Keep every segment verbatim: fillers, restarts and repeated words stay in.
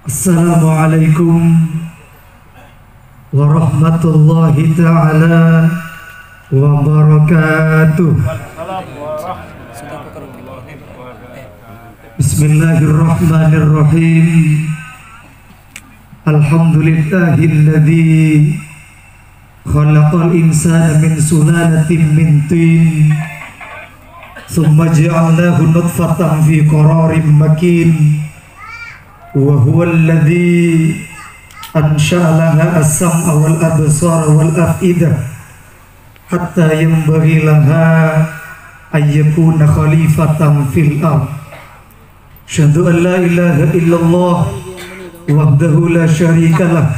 Assalamualaikum warahmatullahi taala wabarakatuh. Bismillahirrahmanirrahim. Alhamdulillahilladzi khalaqal insana min sulalatin min tin, tsumma ja'alnahu nutfatan fi qararin makin, wa huwalladzi ansha'a laha as-sam'a wal absara wal af'idah, hatta yanbaghi laha an yakuna khalifatan fil ard. Asyhadu an la ilaha illallah wahdahu la syarika lah,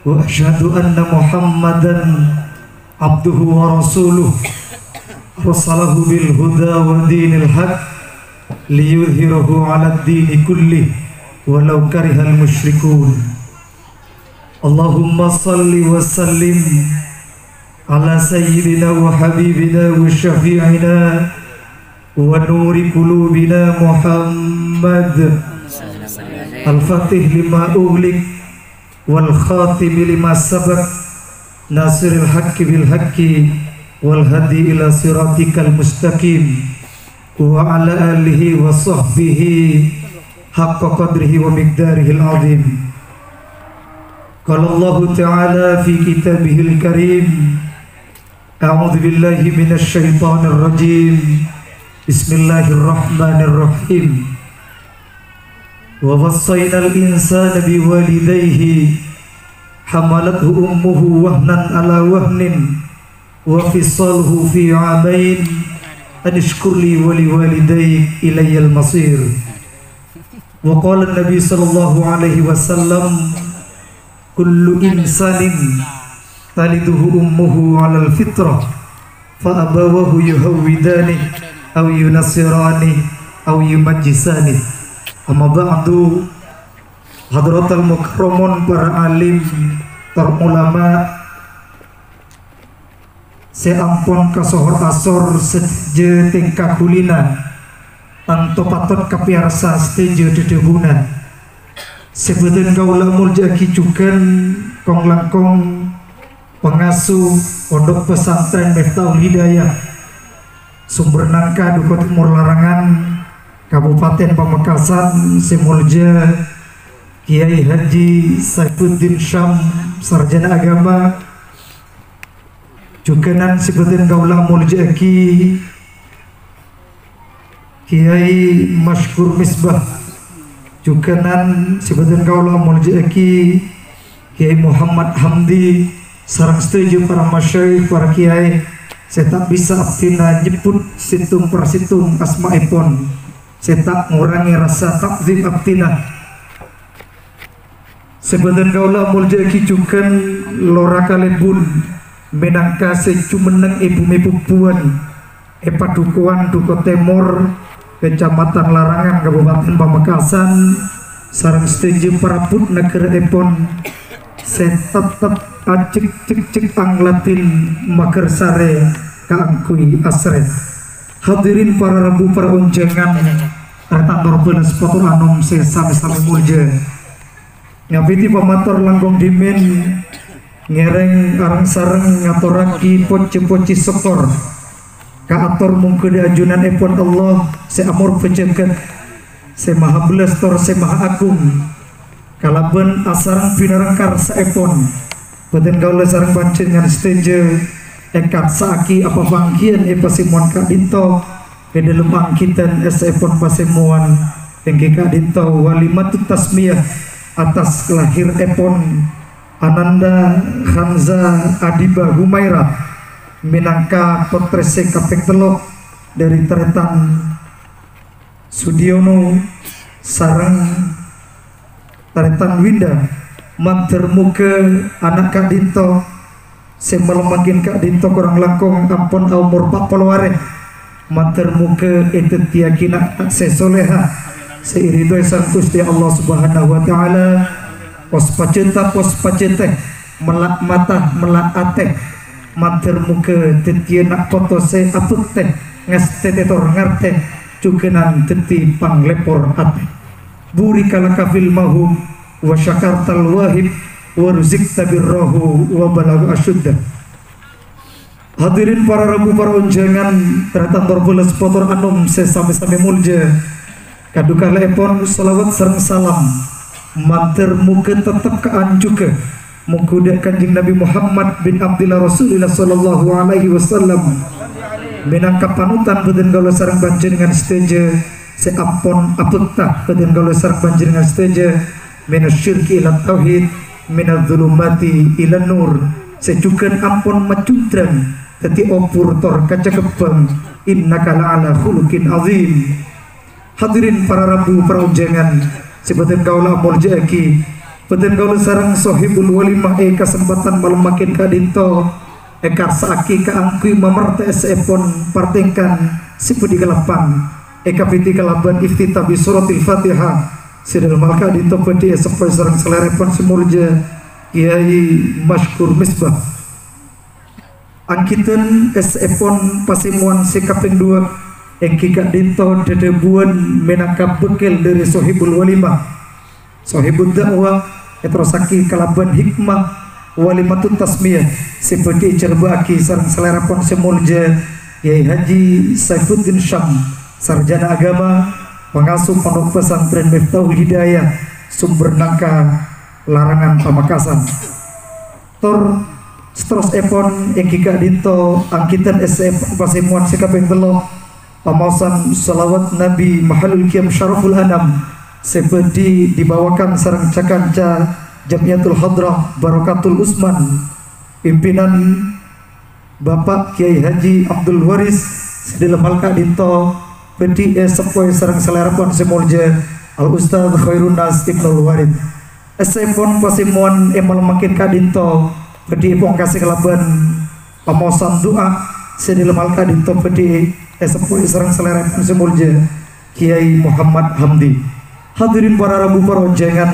wa asyhadu anna Muhammadan abduhu wa rasuluh, arsalahu bil huda wa dinil haq, liyudhhirahu 'alad dini kullih, walau karihal musyrikun. Allahumma shalli wa sallim ala sayyidina wa habibina wa syafi'ina wa nuri qulubina Muhammad, al-fatih lima ughliq wal khatimi lima sabaq, nasiril haqqi bil haqqi, wal hadi ila siratikal mustaqim, wa ala alihi wa sahbihi haqqa qadrihi wa miqdarihil azim. Qala Allahu ta'ala fi kitabihil karim, a'udzu billahi minasy syaithanir rajim. Bismillahirrahmanirrahim. Wa wassaynal insana biwalidayhi, hamalathu ummuhu wahnan ala wahnin, wa fisaluhu fi amain, anishkur li wa liwalidayk ilayyal masir. Wa qala Nabi sallallahu alaihi wasallam, kullu insanin taliduhu ummuhu 'alal fitrah, fa abawahu yuhawwidani, aw yunassirani, aw yumajjisani. Amma ba'du, hadratal mukarramun, para alim, para ulama, sè ampon kasohor asor sadhâjâ tèngka ghulina, tanto patot kapèyarsa sadhâjâ dhâdhâbuna. Sè bâdhân kaulâ molja'aghi jhughân kong-langkong pangasuh Pondok Pesantren Miftahul Hidayah, Sumber Nangka, Duko Timur Larangan, Kabupaten Pamekasan, sè molja Kiai Haji Saifuddin Syam, Sarjana Agama, jhughânan sè bâdhân kaulâ molja'aghi Kiai Masykur Misbah, jhughânan sè bâdhân kaulâ molja'aghi Kiai Muhammad Hamdi, sareng sadhâjâ para masyayikh, para kiai sè ta' bisa abdhina nyebbhut sèttong per sèttong asmaèpon, sè ta' ngorangè rassa ta'zim abdhina. Sè bâdhân kaulâ molja'aghi jhughân Lora Kalèbun, mènangka sè jumenneng è bhumè Bubbuwân, è Padhukowan Duko Tèmor, Kecamatan Larangan, Kabupaten Pamekasan, sareng sadhâjâ parabhut naghârâèpon sè tettep ajhek-jhekjhek angladhin maghârsarè kaangghuy asrè. Hadirin para rabu, para onjhângan, tarètan tor bhâlâs pottor anom sè samè-samè molja. Ngabidhi pamator langkong dhimèn, ngèrèng areng-sareng ngatorraghi pojhi-pojhi sokkor ka ator mongghâ dâ' ajunanèpon Allah sè amorbâ jhâghât, sè maha bellâs tor sè maha agung, kalabân asareng binareng karsaèpon, bâdhân kaulâ sareng panjhennengngan sadhâjâ èkassa'aghi apa-, pangghiyân è pasemmowan ka'dinto è dhâlem angghidan èssèèpon pasemmowan, èngghi ka'dinto walimatut tasmiyah atas lahirèpon Ananda Hamzah Adiba Humaira mènangka pottrè sè kapèng tello' dhâri tarètan Sudiono sareng tarètan Winda. Mandhâr moghâ ana' ka'dinto sè malem mangkèn ka'dinto korang langkong ampon aomor pa' polo arè. Mandhâr moghâ èdhâddhiyâghi na'-, na' sè soleha, sè èridhoi sareng Ghustè Allah Subhanahu wa Ta'ala, pos pajhâta, pos pajhâtè, mella' mata, mella' atè. Mandhâr moghâ dhâddhiyâ na' poto sè abhâktè, ngastètè tor ngartè, jhughânan dhâddhi panglèpor atè. Burika laka fil mahub, wa syakartal wahib, wa ruziqta birrahu, wa balagha asyuddah. Hadirin para rabu, para onjhângan, tarètan tor bâlâs pottor anom sè samè-samè molja. Kadhukala'èpon shalawat sareng salam, mandhâr moghâ tettep kaanjhughâ, moghâ dâ' Kanjeng Nabi Muhammad bin Abdillah Rasulillah sallallahu alaihi wasallam mènangka panutan bâdhân kaulâ sareng panjhennengngan sadhâjâ sè ampon abhâkta bâdhân kaulâ sareng panjhennengngan sadhâjâ minasyirki ila tauhid, minadz-dzulumati ilan nur, sè jhughân ampon majhundrâng dhâddhi obur tor kacakebbhâng, innaka la'ala khuluqin adzim. Hadirin para rabu, para onjhângan sè bâdhân kaulâ amolja'aghi, bâdhân kaulâ sareng sohibul walimah è kasempatan malem mangkèn ka'dinto èkarsa'aghi kaangghuy mamartè èssèèpon partèngkana sè budi kalapan, èkabidhi kalabân iftitah bi suratil Fatihah, sè dâlem hal ka'dinto bhâdhi èsèppowè sareng salèrèpon sè molja, Kyai Masykur Misbah. Anggidhân èssèèpon pasèmowan sè kapèng duwâ', èngghi ka'dinto dhâdhâbuwân mènangka bâkkèl dhâri sohibul walimah. Sohibud da'wah èterrossaghi kalabân hikmah walimatut tasmiyah sè bhâdhi èjhârbâ'âghi sareng salèrèpon sè molja, Kyai Haji Saifuddin Syam, sarjana agama, pangasuh Pondok Pesantren Miftahul Hidayah, Sumber Nangka, Larangan, Pamekasan. Tor saterrossèpon èngghi ka'dinto anggidhân èssèèpon pasèmowan sè kapèng tello', pamaosan shalawat Nabi Mahallul Qiyam Syaraful Anam sè bhâdhi dibawakan sareng ca-kanca Jam'iyatul Hadrah Barokatul Usman, pimpinan Bapak Kyai Haji Abdul Waris, sè dâlem hal ka'dinto bhâdhi èsèppowè sareng salèrèpon sè molja Al Ustadz Khairunnas Ibnul Warid. Èssèèpon pasèmowan è malem mangkèn ka'dinto bhâdhi èpongkasè kalabân pamaosan du'a sè dâlem hal ka'dinto bhâdhi èsèppowè sareng salèrèpon sè molja Kyai Muhammad Hamdi. Hadirin para rabu, para onjhângan,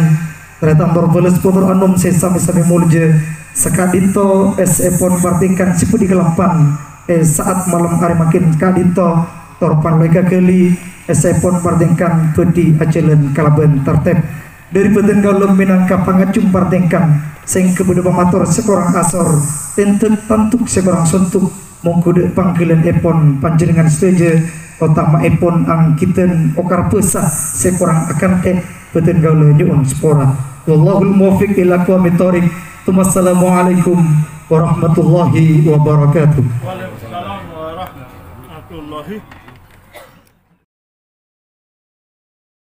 tarètan tor bâlâs pottor anom sè samè-samè molja, saka'dinto èssèèpon partèngkana sè budi kalapan è sa'at malem arè mangkèn ka'dinto tor parlo èkaghâli, èssèèpon partèngkana bhâdhi ajhâlân kalabân tertib. Dhâri bâdhân kaulâ mènangka pangajhum partèngkana, sèngghâ bâdâ pamator sè korang asor, tèndhâk tandhuk sè korang sontok, mongghu dâ' pangghâliyânèpon panjhennengngan sadhâjâ, otama'èpon anggidhân okar bhâsa sè korang akantè, bâdhân kaulâ nyo'on sapora. Wallahul muwaffiq ila aqwamit thoriq. Tsummassalamualaikum warahmatullahi wabarakatuh. Waalaikumsalam warahmatullahi